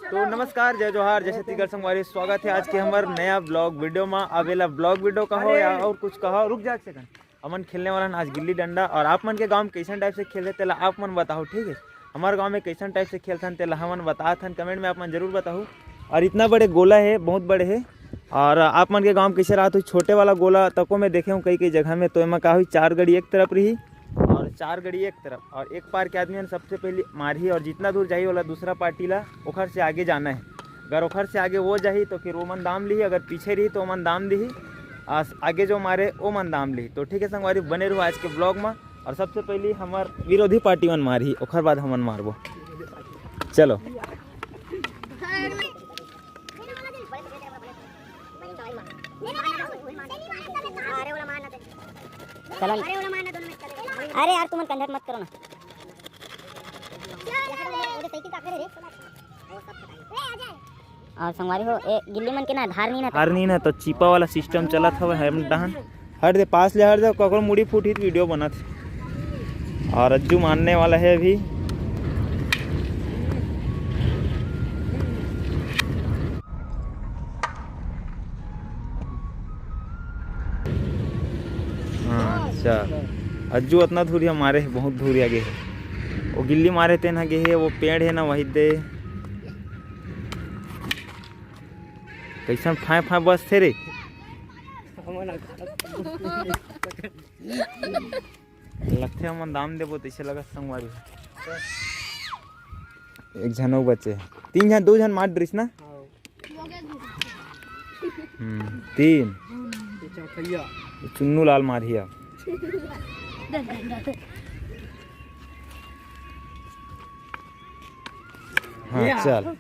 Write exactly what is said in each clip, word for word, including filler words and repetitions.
तो नमस्कार, जय जोहार, जय छत्तीसगढ़ संगवारी, स्वागत है आज के हमर नया ब्लॉग वीडियो में। अब एला ब्लॉग वीडियो कहो या और कुछ कहो, रुक जा एक सेकंड। हमन खेलने वाला आज गिल्ली डंडा, और आप मन के गांव में कैसन टाइप से खेलथे तेला आप मन बताओ, ठीक है? हमारे गांव में कैसन टाइप से खेलथन तेला हमन बताथन, कमेंट में आप मन जरूर बताओ। और इतना बड़े गोला है, बहुत बड़े है। और आप मन के गांव में कैसे रहत हो, छोटे वाला गोला तको मैं देखे हूँ कई कई जगह में, तो एमा का हुई, चार गड़ी एक तरफ रही और चार गड़ी एक तरफ, और एक पार के आदमी मन सबसे पहले मारही और जितना दूर जाही वाला दूसरा पार्टी ला ओखर से आगे जाना है। अगर ओखर से आगे वो जाही तो फिर वो मन दाम लिही, अगर पीछे रही तो वो मन दाम दिही, आ, आगे जो मारे वो मन दाम लिही। तो ठीक है संगवारी, बने रहो आज के ब्लॉग में। और सबसे पहले हमार विरोधी पार्टी मन मारही, ओखर बाद हमन मारबो। चलो। चलन। अरे यार, तुमन कंझट मत करो ना। और संगवारी हो, ए गिल्ली मन के ना धार नी ना। धार नी ना, तो चिपा वाला सिस्टम चलत हवे, हम डहन। हट दे, पास ले हट दे, ककरो मुड़ी फूटी तो वीडियो बनत। और अज्जू मारने वाला है अभी। हाँ, अच्छा। अज्जू अतना धुरिया मारे हे, बहुत धुरिया गे हे। वो गिल्ली मारे तेन ह गे हे, वो पेड़ हे ना, वही दे। कैसन फाय फाय बस थे रे। लगथे हमन दाम देबो तैसे लगत संगवारी। एक झन अउ बचे, तीन झन, दो झन मार डरिस ना। हम्म, तीन। चुन्नू लाल मारिया। हाँ, चल।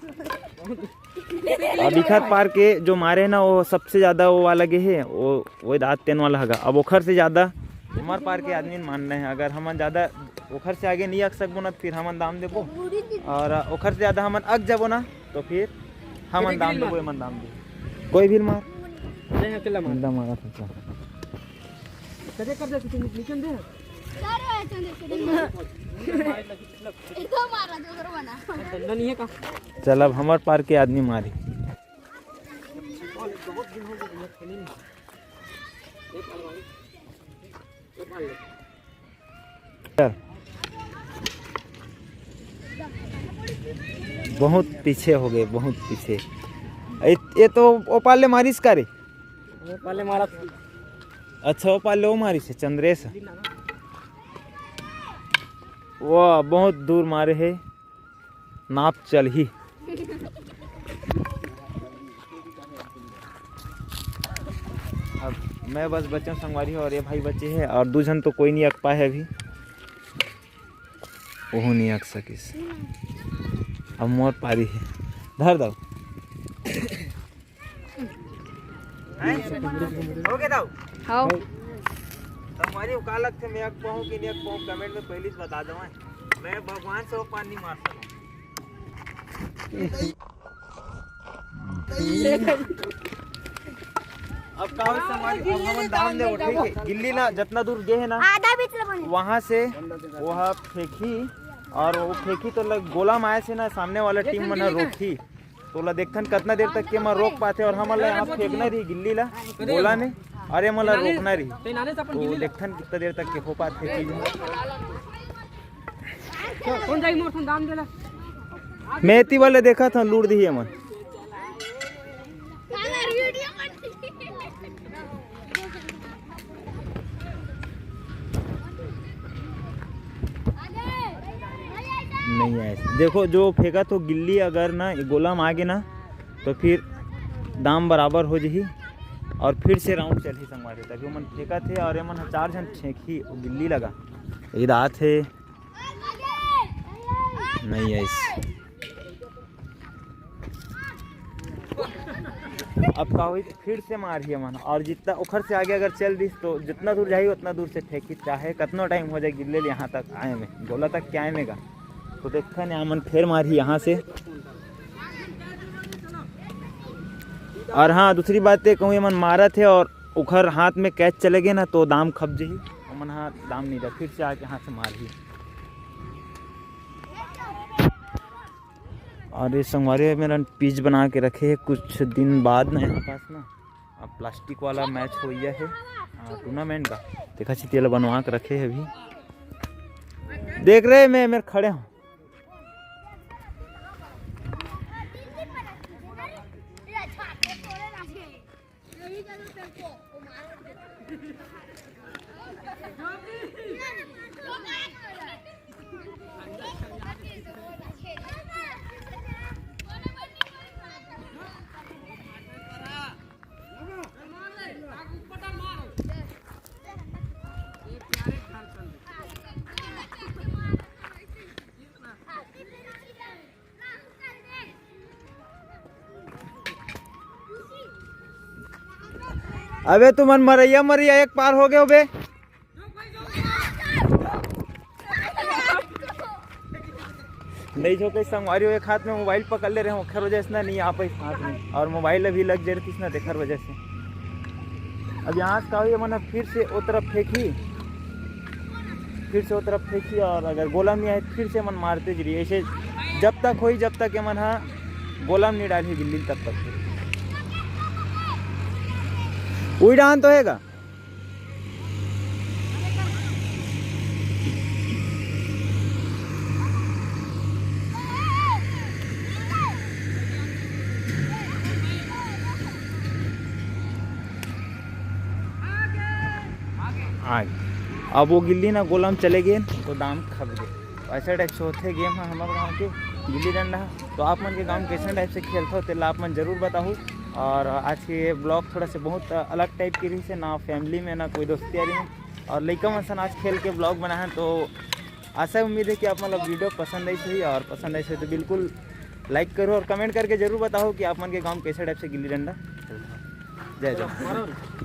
अब इखर पार के जो मारे ना, वो सबसे ज्यादा वो वाला गे हे, वो, वो रात तेन वाला हगा। अब ओखर से ज्यादा हमार पार के आदमी मानना है। अगर हमन ज्यादा ओखर से आगे नहीं अक सकबो ना, तो फिर हमन दाम देबो, और ओखर से ज्यादा हमन अक जाबो ना, तो फिर हमन दाम देबो, एमन दाम देबो। कोई भी मार। नहीं, अकेला मार। मुद्दा मारा था, चल। कदे कर दे, तू नीचे दे। सारे आए चंदे से। इधर मारा, जो करो बना। डंडा नहीं है का? चल, अब हमार पार के आदमी मारी। बहुत पीछे हो गए, बहुत पीछे। ए, ये तो ओपाल ले मारिस का रे? ओपाल ले मारा। अच्छा, ओपाल ले वो मारिस हे, चंद्रेश। वाह, बहुत दूर मारे हे। नाप चलही। अब मैं बस बचे संगवारी हो और ये भाई बचे हे और दू झन तो कोई नहीं अक पाए हे अभी। ओहू नहीं अक सकिस। अब मोर पारी हे। धर दो। हैं? हो गए दाऊ? हाँ। तुम्हारी औकात लगते मैं अक पाऊँ कि नहीं अक पाऊँ, कमेंट में पहले से बता दो, हैं? मैं भगवान से वो पानी मार सकता हूँ। अब का होइस हमारी, अब हमन दाम देबो, ठीक है? गिल्ली ना जितना दूर गे हे ना, आधा बीच ले बने। वहाँ से वो हा फेंकही और वो फेंकही तो लग, गोला में आए से ना सामने वाला टीम मन ह रोकही। तोला देखथन कतना देर तक के मन रोक पाथे और हमन ला यहाँ फेंकना रही गिल्ली ला गोला में, और ये मन ला रोकना रही। तो देखथन कितना देर तक के हो पाथे चीज। कौन जाई मोर संग दाम देला? मैं एती वाले देखा था, लूट दी हमन। नहीं आए। देखो, जो फेंका तो गिल्ली अगर ना गोला में आगे ना, तो फिर दाम बराबर हो जही और फिर से राउंड चलही संगवारी। तभी मन फेंका थे और एमन ह चार झन फेंकही, वो गिल्ली लगा। इधर आथे, नहीं आइस। अब का होई, फिर से मारही हमन, और जितना ओखर से आगे अगर चल दिस तो जितना दूर जाही उतना दूर से फेंकी, चाहे कतनो टाइम हो जाए गिल्ली ले यहाँ तक आए में, गोला तक के आए में गा। तो देखथन, हमन फिर मारही यहाँ से। और हाँ, दूसरी बात ये कहूँ, एमन मारत हे और ओखर हाथ में कैच चले गए ना, तो दाम खप जही, ओमन हा दाम नहीं रह, फिर से आके हाथ से मारही। अरे संगवारी, मेरा पिच बना के रखे हे कुछ दिन बाद ना, यहाँ पास ना अब प्लास्टिक वाला मैच होइया हे, हाँ, टूर्नामेंट का। देखा छी, तेला बनवा के रखे हे अभी। देख रहे मैं, मेरे खड़े हूँ। अबे तुमन मरैया मरैया एक पार हो गए हो बे। नहीं झोंके संगवारी हो, एक हाथ में मोबाइल पकड़ ले रहे हो, ओखर वजह से ना नहीं आ पाई हाथ में, और मोबाइल अभी लग जाए रहिस ना, तेखर वजह से। अब यहाँ से का होई, मन ह फिर से ओ तरफ फेंकी, फिर से ओ तरफ फेंकी, और अगर गोला में नहीं आए, फिर से मन मारते जी रही। ऐसे जब तक होई, जब तक ये मन हा गोला में नहीं डाली गिल्ली, तब तक। उई डाहन तो हेगा। आगे। अब वो गिल्ली ना गोला में चले गए तो दाम खप गए। ऐसा टाइप से होथे गेम ह हमर गाँव के गिल्ली डंडा ह। तो आप मन के गाँव में कैसन टाइप से खेलथो, तेला आप मन जरूर बताहू। और आज के ब्लॉग थोड़ा से बहुत अलग टाइप के रहिस हे, ना फैमिली में ना कोई दोस्ती यारी में, और लइका मन सन आज खेल के ब्लॉग बनाए हन। तो आशा उम्मीद है कि आप मन ला वीडियो पसंद आई होही, और पसंद आई होही तो बिल्कुल लाइक करो और कमेंट करके जरूर बताओ कि आप मन के गाँव में कैसे टाइप से गिल्ली डंडा खेलथो। जय जवान।